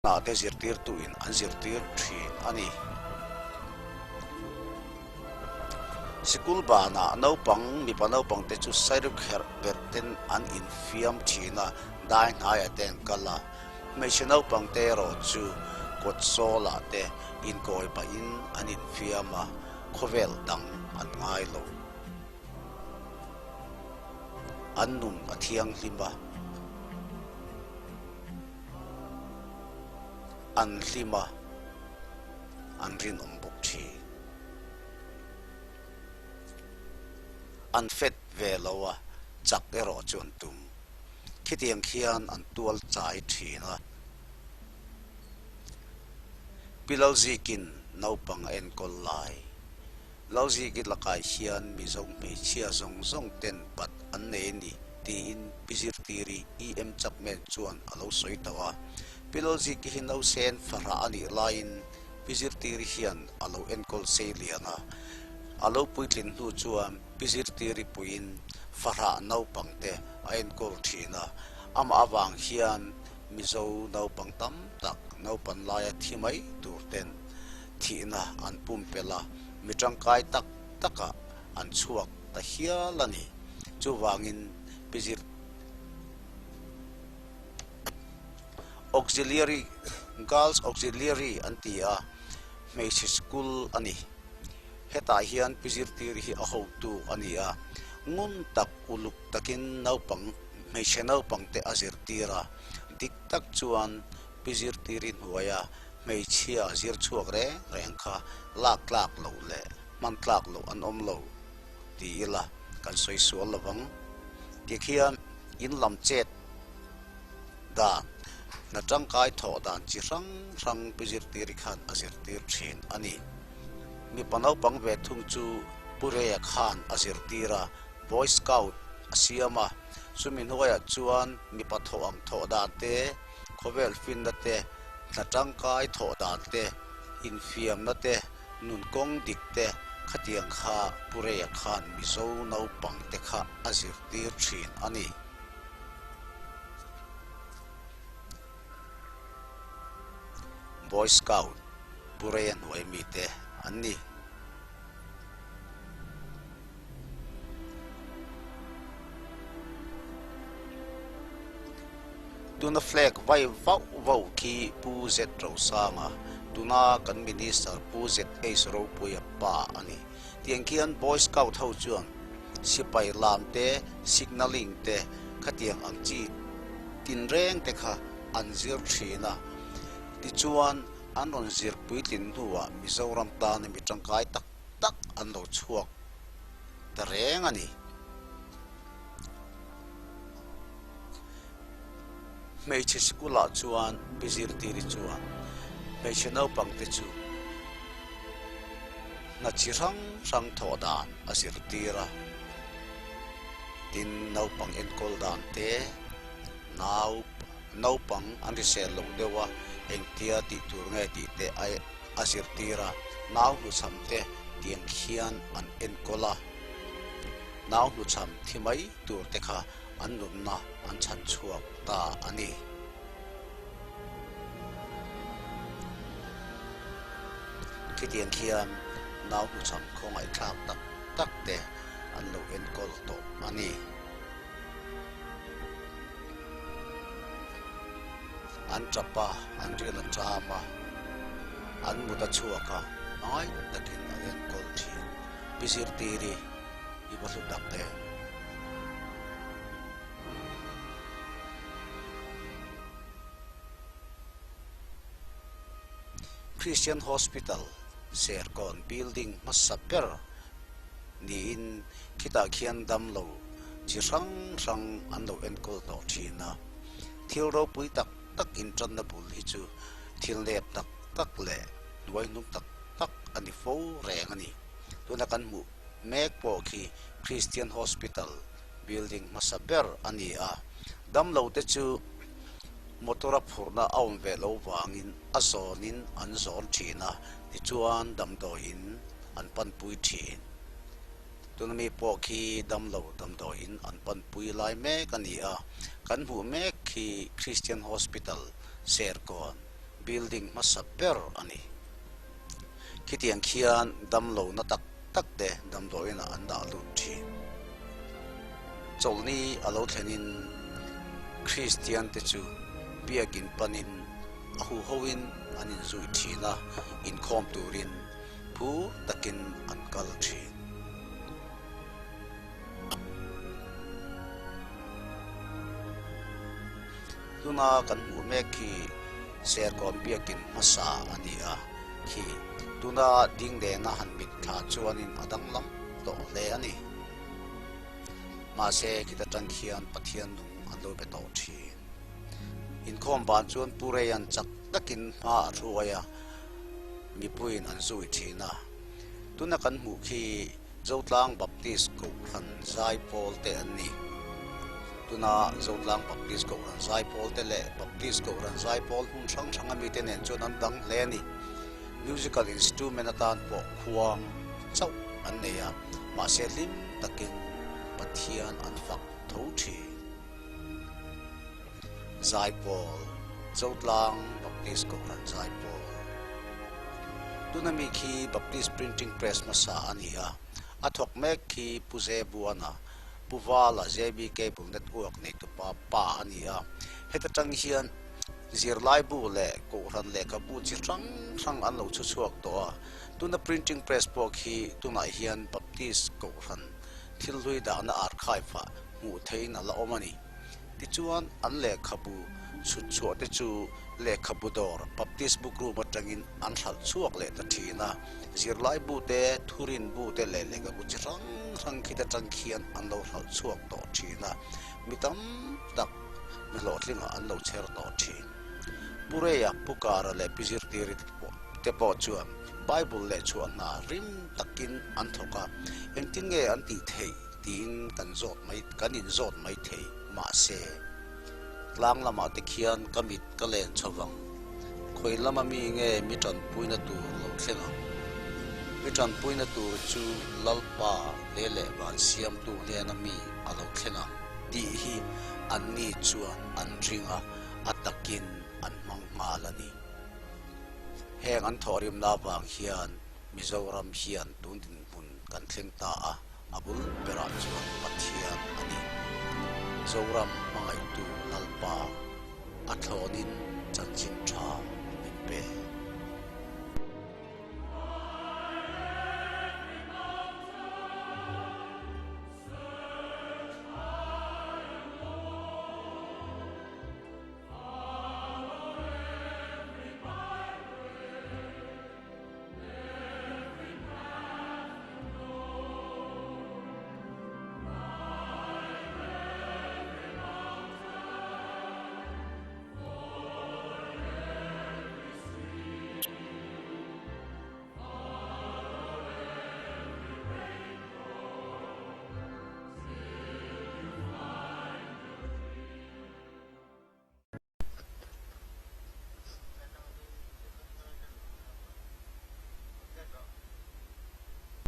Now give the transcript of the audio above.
Hna te zirtirtuin an zirtir thin a ni. Sikul banah naupang, mipa naupang te chu sairukherh perh ten an infiam thin a, dai hnaiah te an kal a. Hmeichhe naupang te erawh chu kawt sawlah te inkawi pahin an infiam a, khawvel dang an ngai lo. An nun a thianghlim a. An hlim a, an rinawm bawk thin. An fet ve lo a, chak erawh chu an tum. Khitiang khian an tual chai thin a. Pi Lalzikin naupang a enkawl lai. Lalziki lakah hian Mizo hmeichhia zawng zawng ten pat an nei a ni, tiin Pi Zirtiri EM Chapman chuan a lo sawi tawh a. Pi Lalziki hi nausen fahrah a nih laiin Pi Zirtiri hian a lo enkawl sei lian a. A lo puitlin hnu chuan Pi Zirtiri puiin fahrah naupang te a enkawl thin a. Amah avang hian Mizo naupang tam tak naupan laia thi mai tur ten thihna an pumpelh a, mi tangkai tak takah an chhuak ta hial a ni. Chuvangin Pi Zir Auxiliary, Girls Auxiliary an ti a, hmeichhe school a ni. Hetah hian Pi Zirtir hi a hotu a ni a, ngun tak uluk takin naupang, hmeichhe naupangte a zirtir a, dik tak chuan Pi Zirtiri hnuaia Hmeichhia zir chhuak reng reng kha lak tlak loh leh hman tlak loh an awm lo ti ila kan sawi sual lo vang. Tikhian in lam chet dan, hna tangkai thawh dan chi hrang hrang pi zirtiri khan a zirtir thin a ni. Mipa naupang ve thung chu Pu Rea khan a zirtir a, Boy Scout a siam a, chumi hnuaiah chuan mipa thawh ang thawh dan te, Khawvel finna te, hna tangkai thawh dan te, infiamna te, nun kawng dik te khatiang kha Pu Reia khan Mizo naupang te kha a zirtir thin a ni. Boy Scout Pu Reia hnuai mite an ni. Tuna flag vai vauh vauh khi Pu Z Rosanga, tuna kan Minister Pu ZH Ropuia pa a ni. Tiang khian Boy Scout ho chuan sipai lam te, signalling te, khatiang ang chi tinreng te kha an zir thin a. Tichuan an rawn zir puitlin hnuah Mizoram tana mi tangkai tak tak an lo chhuak ta reng a ni. Hmeichhe sikulah chuan Pi Zirtiri chuan hmeichhe naupangte chu hna chi hrang hrang thawh dan a zirtir a, tin naupang enkawl dan te, nau naupang an hrisel loh deuh a engtia tih tur nge tih te a zirtir a, nau hnuchham te tiang khian an enkawl a. Nau hnuchham thi mai tur te kha an nunna an chhan chhuak ta a ni. Khitiang khian nau hnuchham khawngaihthlak tak tak te an lo enkawl tawh a ni. An tap a, an ril a ṭam a, an mut a chhuak a, hmangaih takin an enkawl ṭhin. Pi Zirtiri i va hlu tak em? Christian Hospital Serkawn building hmasa ber niin khitah khian damlo chi hrang hrang an lo enkawl tawh thin a. Thil ropui tak tak intanna bul hi chu thil nep tak tak leh hnuaihnung tak tak a ni fo reng a ni. Tuna kan hmuh mek pawh khi Christian Hospital building hmasa ber a ni a, damlo te chu motor a phurhna a awm ve loh vangin a zawnin an zawn thin a, tichuan damdawiin an panpui thin. Tuna mi pawh khi damlo damdawiin an panpui lai mek a ni a, kan hmuh mek khi Christian Hospital Serkawn. building hmasa ber a ni. Khitiang khian damlo na tak tak te damdawiinah an dah lut thin. Chawlhni a lo thlenin Kristian te chu biakin panin a huhoin an inzui thin a, inkhawm turin phur takin an kal thin. Tuna kan hmuh mek khi Serkawn biakin hmasa a ni a, khi tuna ding nena han mit thla chuanin a danglam tawh hle a ni. Mahse khita tang khian Pathian nung an lo be tawh thin. Inkhawm ban chuan Pu Reian chak takin hma a hruai a, mipuiin an zui thin a. Tuna kan hmuh khi Zotlang Baptist Kohhran Zaipawl te an ni. Tuna Zotlang Baptist Kohhran Zaipawl te leh Baptist Kohhran Zaipawl hmun hrang hranga mite nen chuan an dang hle a ni. Musical instrument atan pawh khuang chauh an nei a, mahse hlim takin Pathian an fak tho thin. Zaipawl, Zotlang Baptist Kohhran Zaipawl. Tuna mi khi Baptist Printing Press hmasa a ni a, a thawk mek khi Pu Zebuana, Pu Vala JB Cable Network neitupa pa a ni a. Heta tang hian zirlaibu leh Kohhran lehkhabu chi hrang hrang an lo chhu chhuak tawh a. Tuna Printing Press pawh khi tunah hian Baptist Kohhran thil hlui dahna archive ah hmuh theihin a la awm a ni. Tichuan, an lehkhabu chhut chhuah te chu lehkhabu dawr Baptist Book Room atangin an hralh chhuak leh ta thin a. Zirlaibu te, thurinbu te leh lehkhabu chi hrang hrang khit atang khian an lo hralh chhuak tawh thin a, mi tam tak mi hlawhtlingah an lo chher tawh thin. Pu Reia, Pu Kara leh Pi Zirtiri te pawh chuan Bible leh chhuah hna rim takin an thawk a, engtin nge an tih theih? Tiin kan zawt mai, kan inzawt mai thei. Mahse, tlang lamah te khian ka mit ka len chho vang. Khawi lama mi nge mi tanpuina tur lo thleng ang? Mi tanpuina tur chu Lalpa leh leh van siamtu hnena mi a lo thleng ang tih hi anni chuan an ring a, a takin an hmang nghal a ni. Heng an thawhrimna avang hian Mizoram hian tun dinhmun kan thleng ta a. A bul berah chuan Pathian a ni. Zoram hmangaihtu Lalpa a thlawnin chanchin tha.